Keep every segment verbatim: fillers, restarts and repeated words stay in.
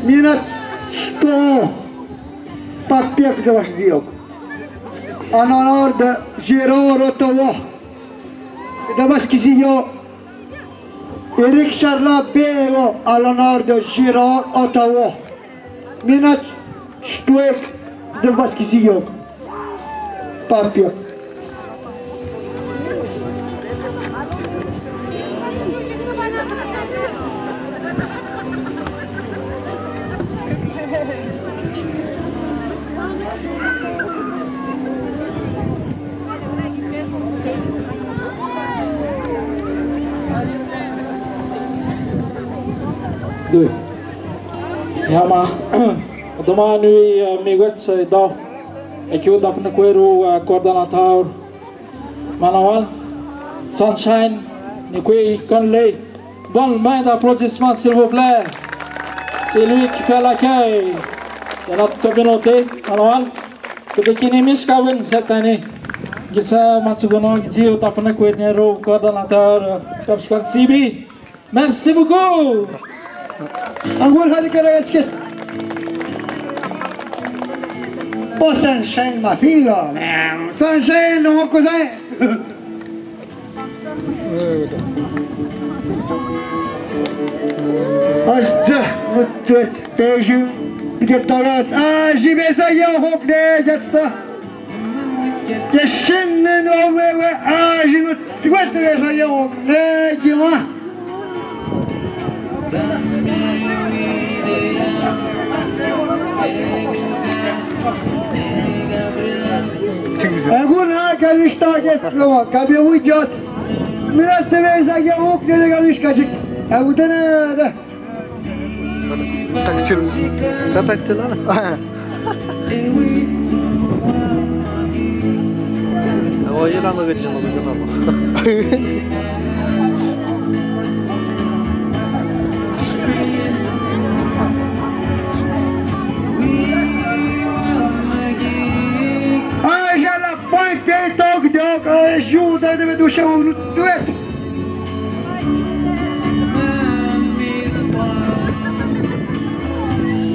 Minut sto. Papier ke te bas zio. En honneur de Gérard Ottawa. Ke te bas ki zio. Éric Charles Bego, en honneur de Gérard Ottawa. Minut sto. Ke te bas ki zio. Papier. Doi. Ia ma, doman wi, eh, mi guet, eh, dau. Eke u dap ne kue ru, eh, coordonnateur. Manoel, Sunshine, Nikui, Conley. Bonne main d'applaudissements, s'il vous plaît. C'est lui qui fait l'accueil de notre communauté, Manoel. Ke te kini miska wen cette année. Gisa matsugono gidi u dap ne kue ne ru coordonnateur, eh, Tabsquan C B. Merci beaucoup. Angul hali kera eskes. O Sunshine ma filo. Sunshine no mo kozai. Asta, mutuet, peju, pike torat. Ah, jibesa yo hok de, jatsta. Ke shin ne no we we, ah, jinu tsuet we sa yo, ne, jima. Agun ha, kalista ke, kabe ujos. Mira, te we sa yo, ne, kalista chik. Agun te ne, ne. Takchil. Sa takchil, ala. Awa, yela ma gajin ma gajin ma. Ai, jela, poi, pei, tok, dok, ai, juda, deve do chão, no tuet.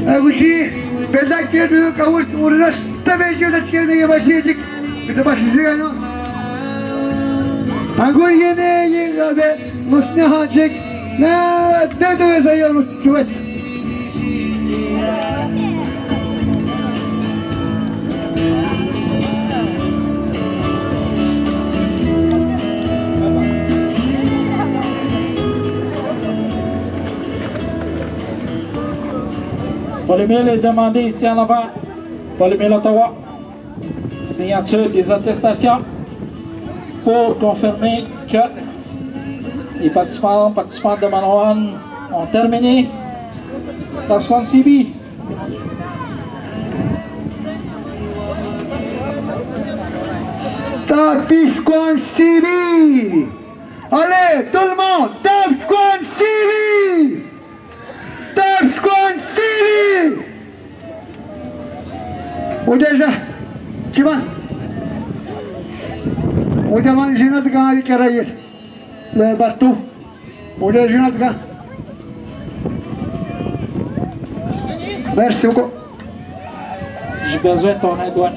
Agushi, peda ke du ka ur-, urnas tabe ke da ke ne ba sijik. Ke da ba sijik ano. Agu yene yinga be, musne hajik. Na, da da sa yo no tuet. Paul Emile demande ici en avant. Paul Emile Ottawa. Signature des attestations pour confirmer que les participants, participantes de Manawan ont terminé. Tabsquan C B. Tabsquan C B. Allez, tout le monde, Tabsquan C B. Tabsquan C B. Odeja. Chiba. Odeja man jina de gari karaye. Le bateau. Odeja jina de ga. Merci beaucoup. J'ai besoin de ton aide, ouais.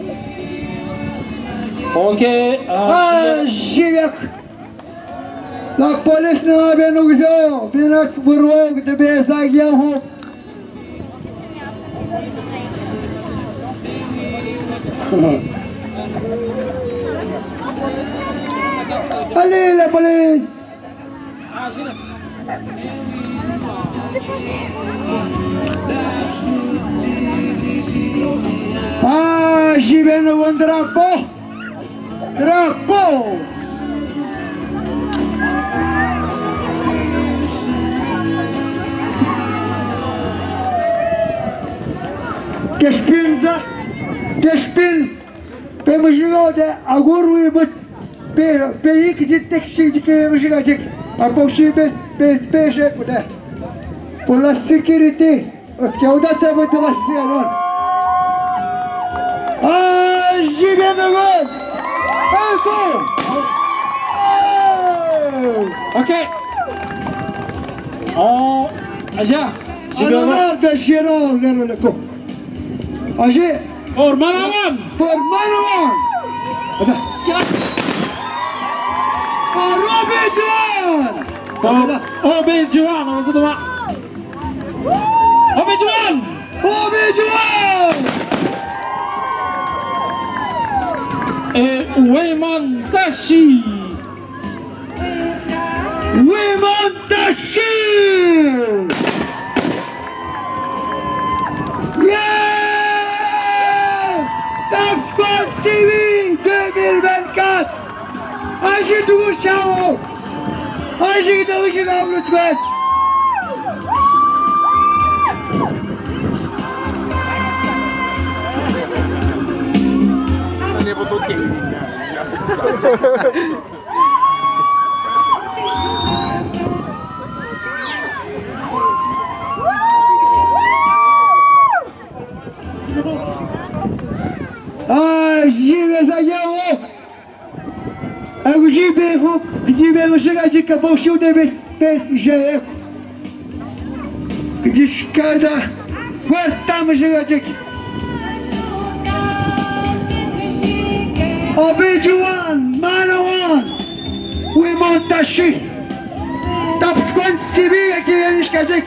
Ok, euh, ah, Jivek. La police na beno gizo, beno tsi burwo, ke te be sa giya ho. Allez, la police. Ah, ji beno un drapeau. Drapeau. Kespin za, kespin. Pe mujuro de agoru i but. Pe, pe ik ji tek si ji ke mujuro jik. Apo si pe, pe, pe je kuda. Pour la sécurité. Oske uda tsa bete basi anon. Ah, ji beno go. Eko. Ok. On, aja. Ana Gérard, Gérard Leroleko. Aje. Por Manawan. Por Manawan. Ada. Skira. Por Obijuan. Por Obijuan. Maksud ma. Obijuan. Obijuan. E Weimon Tashi. Weimon Tashi! Yeah! Top squad C B deux mille vingt-quatre! Aji dugushao! Aji dugushao, top squad! Aji dugushao! Aguji berro, kedi be mashakadi ka boshu de bes, bes je. Kedi shkada, werta mashakadi. Obijuan, Manawan, Weimon Tashi. Top squad C B, aki be mashakadi.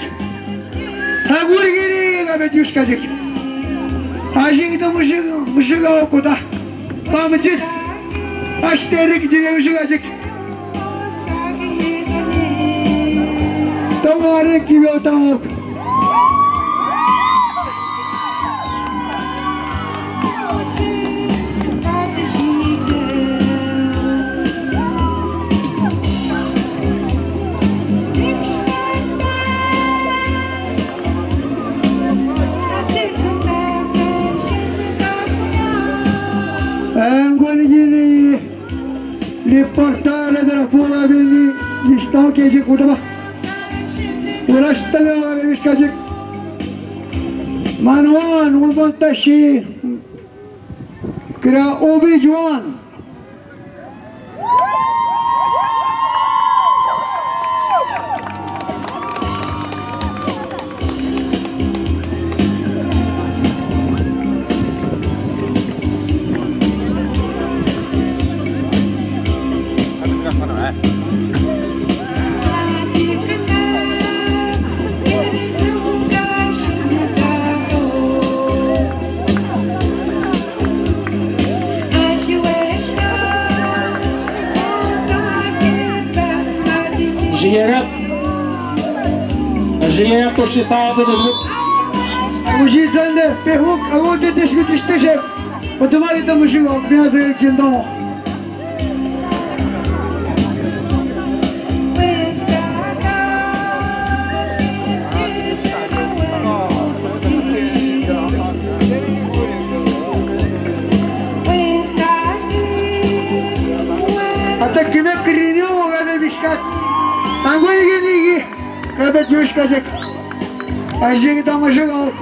Aguri giri ka be mashakadi. Aji kedi mashak, mashakao koda. Pamedis. Asterik kedi be mashakadi. Tawari ki be tawari. Angoni gini, li portare de la pola bini, li stao ke je kutaba. Ora stao ke je. Manawan, Weimon Tashi. Kira Obijuan. Jiyerep. Jiyerep poshitado de grupo. Aguji zande, perruk, aguji teshku testejek. Otomari tamo jingok, miaze kindo. Ata kime krinyo ga be mishkat. Angoni gini gi. Ga be mishkat. Aji kedi tamo jingok.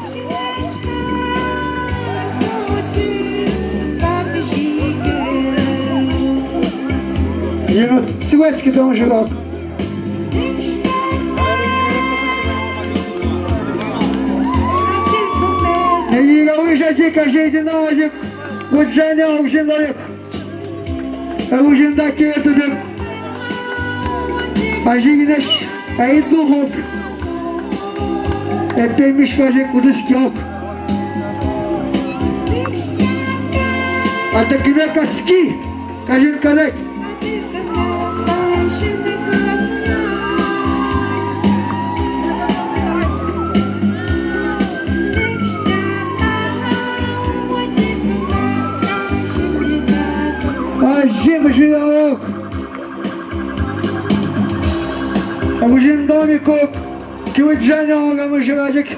Ino, siwetski tamo jingok. Negi ga wisha jik, aji kedi tamo jik. Kujani, aji kedi tamo jik. Aguji nda keto de. Aji gines, ai duhok. Ete mish kaje kuduskiok. Ata kime kaski, kaje kadek. Aji mashingao. Aguji nda mi kok. Kiwit jani oga mashingao jik.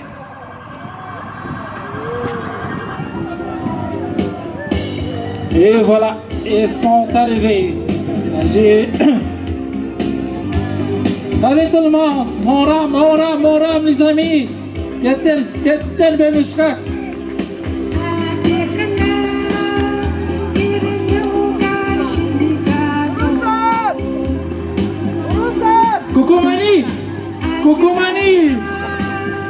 Et voilà, ils sont arrivés. J'ai... Allez tout le monde, moram, moram, moram, les amis. Ketin, ketin, bemishkak. Coucou Mani. Coucou Mani.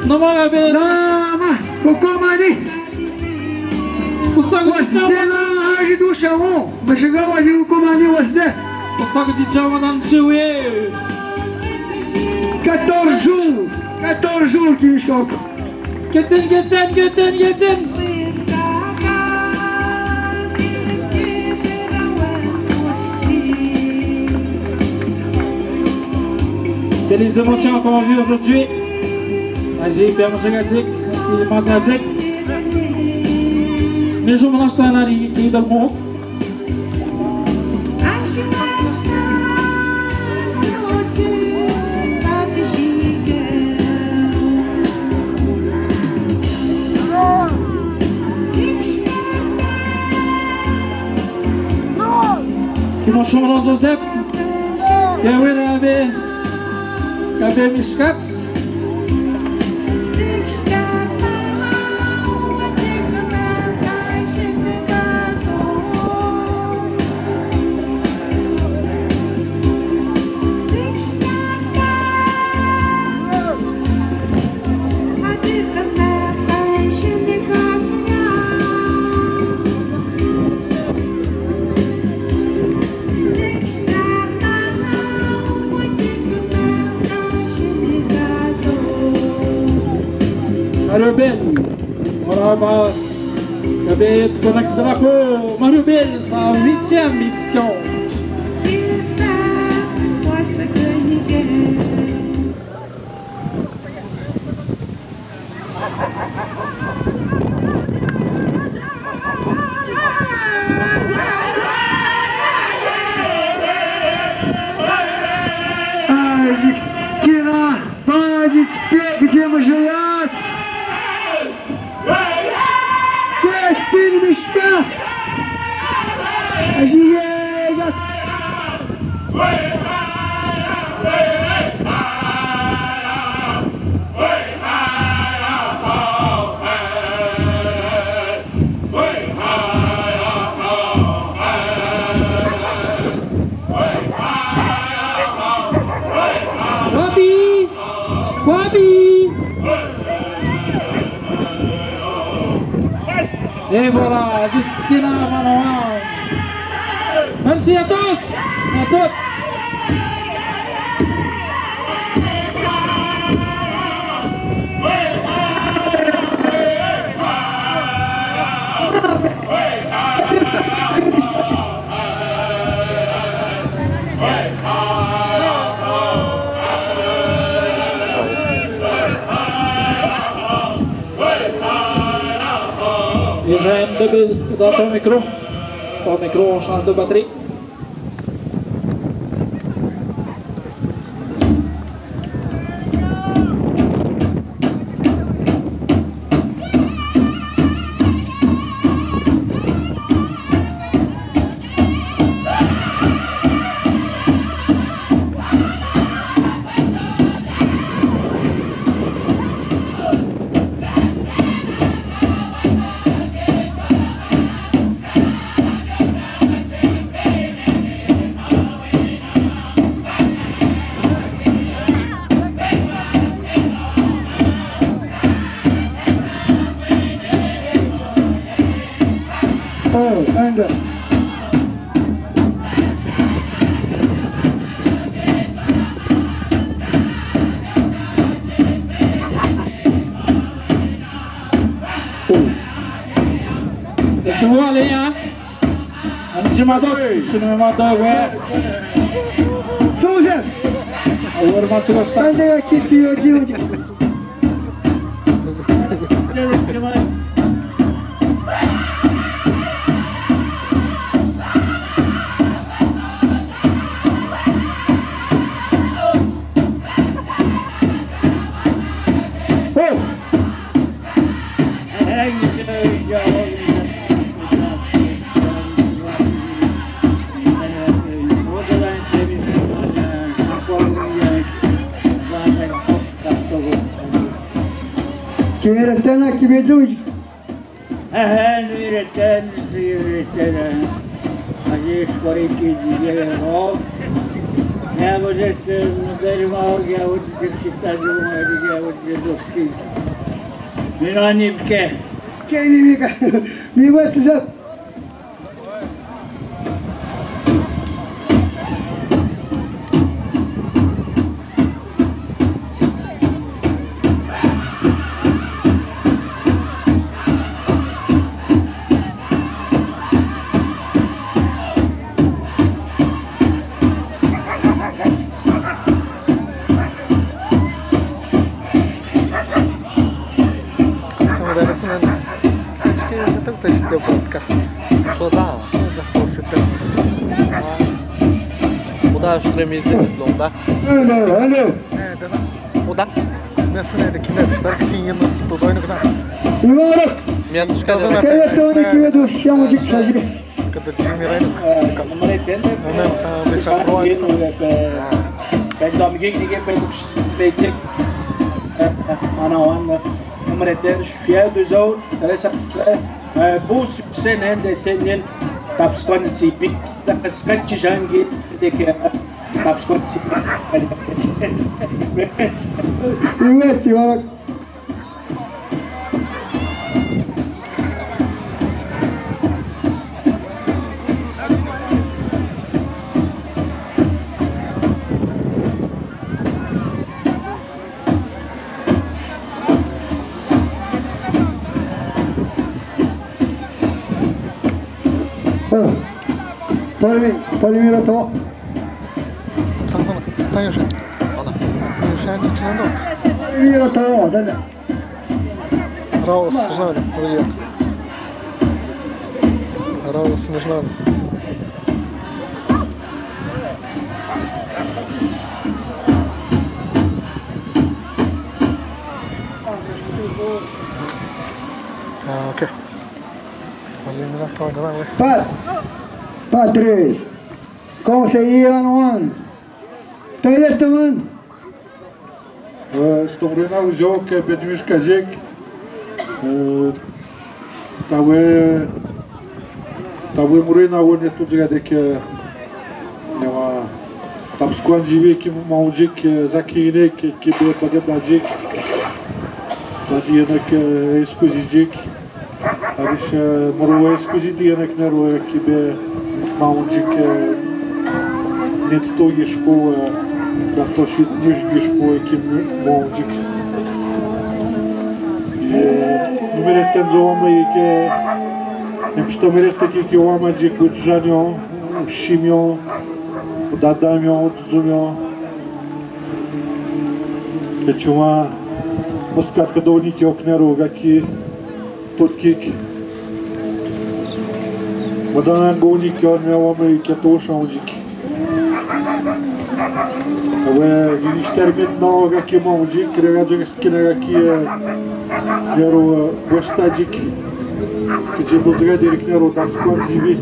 Noma, Gabe. Noma, kokomani. Wasde na, aji du shao. Mashagawa, aji kokomani, wasde. Quatorze jours, quatorze jours ki shok. Keten, keten, keten, keten. C'est les émotions qu'on vit aujourd'hui. Aji, pia mo chega, chega, chega. Mais je me lâche dans la rue, qui est dans le monde. Ki mo chama Joseph, ki awera Gabe, Gabe Mishkat. Mario Bell, voilà, bah, Gabe, tu connais le drapeau. Mario Bell, sa huitième édition. Ai, miskina, paz, espia, pidimos jeiat. Ketin miskina. Aji jeiat. Wapi? Wapi? Et voilà, Justina Manoa. Merci à tous, à toutes. Israël, de, dans ton micro. Ton micro, on change de batterie. Oh, and, uh, oh. Esse vou ali, hein? Antes de matar, se não me matar, ué. Susan! Agora, mas tu gosta. Ande aqui, tio, tio, tio. Oh! Kera tena ki bejuj. Ehe, nuire ten, nuire ten. Aji skoriki jige ro. Ya boje ten, beri mau, ya boje ten, kita juma, ya boje ten. Mira ni mke. Ke ni mika. Mi wetsi sa. Acho que eu tenho que ter podcast. Só dá. Só dá, você tem. Só dá, acho que é mesmo, não dá? Não, não, não. É, dá não. Só dá. Nessa, né, daqui, né, está aqui, sim, não, tô doido, não. Minha, acho que é. Quero ver o chão de que Kada jimi rai nuk. Numara ten, numara ten, pe, pe, pe, pe, pe, ana wan, numara ten, fiel dos outros, interesa, eh, bu, se, ne, de, te, ne, Tapsquan, si, pi, da, skat, jangi, de, ke, Tapsquan, si, iwe, si, wala. Tolimi, tolimi rato. Tangsana, tang yosha. Tang yosha, ni chinandok. Tolimi rato, dana. Raus, žinai, Raulas, žinai. Ah, ok. Pat, Patris. Konseji Ana wan. Tayder taman. Eh, tong rena ujo ke bedmish kajik. Eh, tawe, tawe murena wone tu jega dek, eh, yawa, Tapsquan jivi ki maunjik, eh, zaki ine ki, ki be pade bajik. Tadi ene ke, eh, iskuzi jik. Aris, eh, moro wes kuzi di ene kner we ki be maunjik, eh, nit to yishko, eh, da to shit nish yishko, eh, ki maunjik. Eh, numere ten zo wama ike, em sto mere te ki, ki wama jik, gut janio, shimio, dadamio, zumio. Ke chuma, oskat ke doni ki okner we gaki, Tot kik. Madan goni kyon me wame ke to shaunjik. Awe, minister mit na gaki maunjik, krega jeng skina gaki, eh, nero, eh, westajik. Kije bozga direk nero Tapsquan jivi.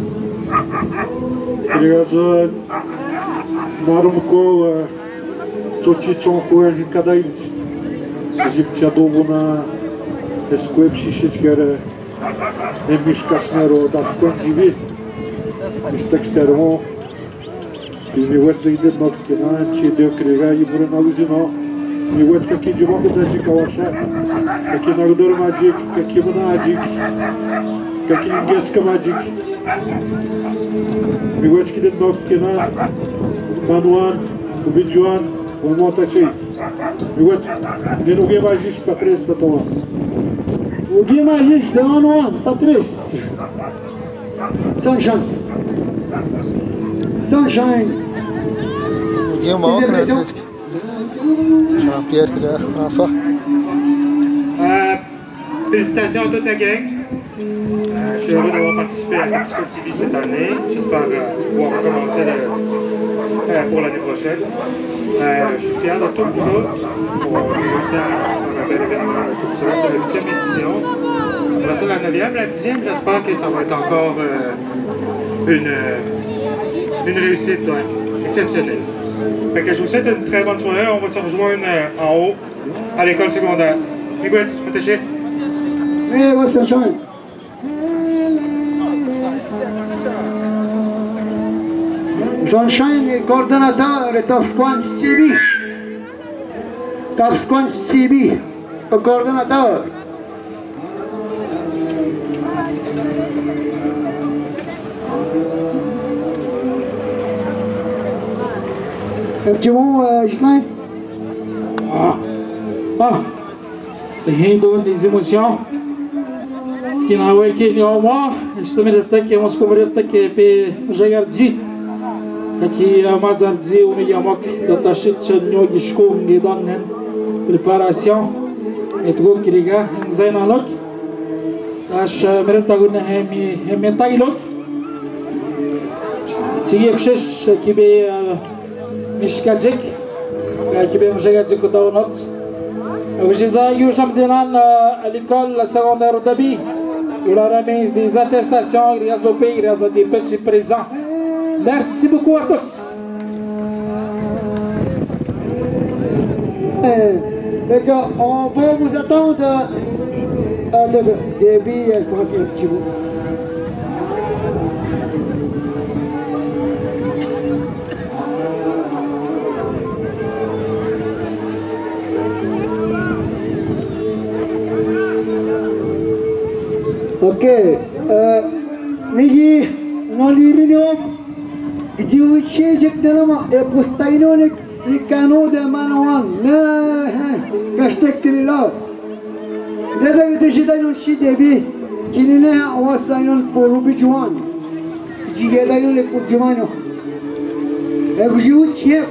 Krega jeng narum kol, eh, Sochi chon kuwe jin kada ilit. Jip chado bona eskwep shishit kere. Em mishkash nero Tapsquan jivi. Mishtak stermo. Bi mi wet zide noks kena chi de krega i mure na uzino. Mi wet kaki jiba kuda jik awasha. Kaki nagdor majik, kaki mana ajik. Kaki ingeska majik. Mi wet ki de noks kena. Manuan, ubijuan, umota chi. Mi wet, nen uge majish Patris sa tawa. Uge majish de Manuan, Patris. Sunshine. Sunshine. Uge ma okna Jean-Pierre ki la, François. Euh, félicitations à toute la gang. Euh, je suis heureux d'avoir participé à Tapsquan TV cette année. J'espère, euh, pouvoir recommencer le, euh, pour l'année prochaine. Euh, je suis fier de tous vous autres. On a réussi à faire un bel événement avec tout ça. C'est la huitième édition. On a fait la neuvième, la dixième. J'espère que ça va être encore, euh, une, euh, une réussite, ouais, exceptionnelle. Fait que je vous souhaite une très bonne soirée. On va se rejoindre, euh, en haut. À l'école secondaire. Miigwetsi, attaché. Eh, what's up, Sean? Sean Shine, coordonnateur de Tapsquan C B. Tapsquan C B, coordonnateur. Un petit mot, euh, Ghislain ? Ah. Ah. Rindo des émotions. Ski na weke ni omo, estou me data ke mos ko me data ke pe jagardi. Aki, ah, mazardi o me yamok, data shit, nyo gishko nge dan nen. Préparation. Et go kiriga, nzai na lok. Ash, ah, me data guna hemi, hemi tai lok. Tigi ek shesh, ki be, ah, Mishkadjik, eh, ki be mshkadjik donot. Eh, ojiza, yu jamdenan, eh, à l'école secondaire Dabi. Yu la remise des attestations, il y a des petits présents. Merci beaucoup à tous. Eh, d'accord, on peut vous attendre, euh, de, de, de, euh, comment c'est un petit mot. Ok, eh, niki, no liri ni ok. Kiti uchi jek de nama, e postaino ne, ni kano de manoan. Ne, he, gastek trila. Dede, dede, dede, non si debi. Kinine, awas, dai non porubi juan. Jige, dai non le ku jumano. E kuji uchi, e.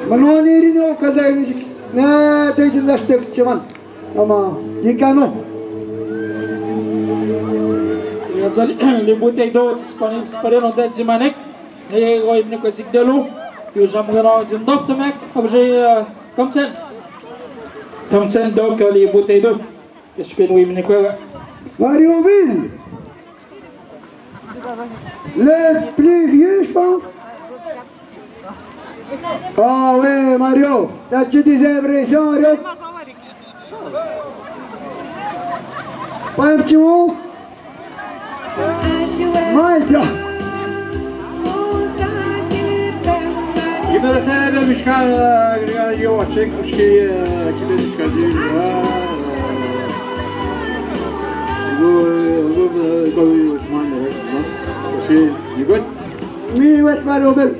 Mano ne ri no, ka dai ni jik. Na, dai jin dastek chiman. Ama, di kano. Ya, jali, li butei do, spani, spani no dai jimanek. Hei, hei, go, imni ko jik delu. Yu jam gano jin dop temek. Abje, eh, kamchen. Kamchen do, kali butei do. Kespin wi mini kwega. Marioville. Le plus vieux, je pense. Ah ouais, Mario. T'as-tu des impressions, Mario ? Pas un petit mot ? Maïda. Иберете бе мишкал, григал, ё, чек, ушки, э, кибе мишкал, ди, а, э, го, э, го, э, го, э, ман, э, ман, ушки, не год. Ми, вес, варёбел.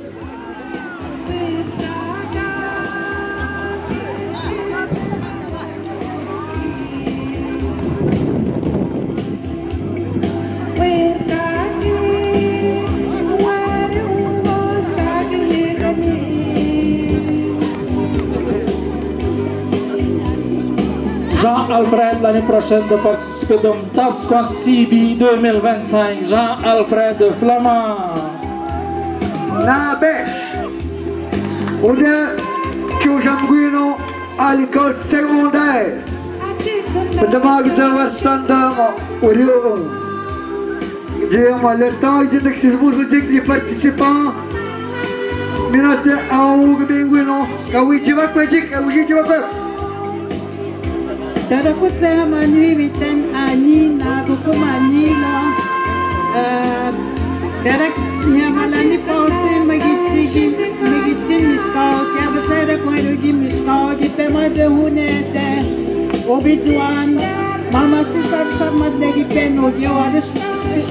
Jean-Alfred, l'année prochaine, de participer dans Top Squad C B deux mille vingt-cinq. Jean-Alfred Flamand. Na bes. Ou bien, que o Janguino, à l'école secondaire. Pedama kita warsan dama, o rio. Dia ma letan, dia nek sisbu sujik di participan. Mina te au ke Janguino, ka wi jiwa kwe jik, ka wi jiwa kwe. Tara kutseha mani witen ani na kuku mani na. Eh, tara ya malani pause magiti gi, magiti miskao, kya ba tara ko ero gi miskao, gi pe ma je hunete. Obi-Wan, mama si sar sar mat de gi pe no gi o aris,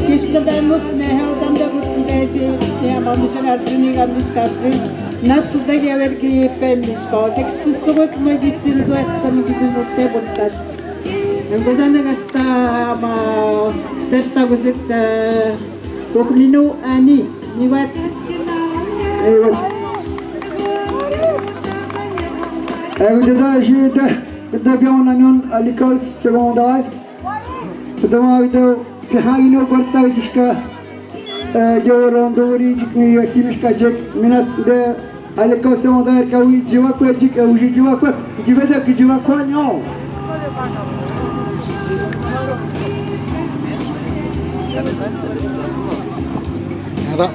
kista benus ne hel dam de gut de si, ya mama si gar juni gar miskati. Na suda gewer gi pe miskao, tek si sugut ma gi cil duet, ma gi cil duet te buntat. Engozane gasta ma sterta gozet, eh, kok minu ani, ni wat. Eh, wat. Eh, gozet a jute, gozet a bion anion à l'école secondaire. Pedama gozet, ke hagi no kwarta jiska. Eh, yo rondori jik ni yo himiska jik, minas de alekosyon der ka wi jiwa kwe jik, eh, wi jiwa kwe, jiwa de ki jiwa kwe nyo. Nada.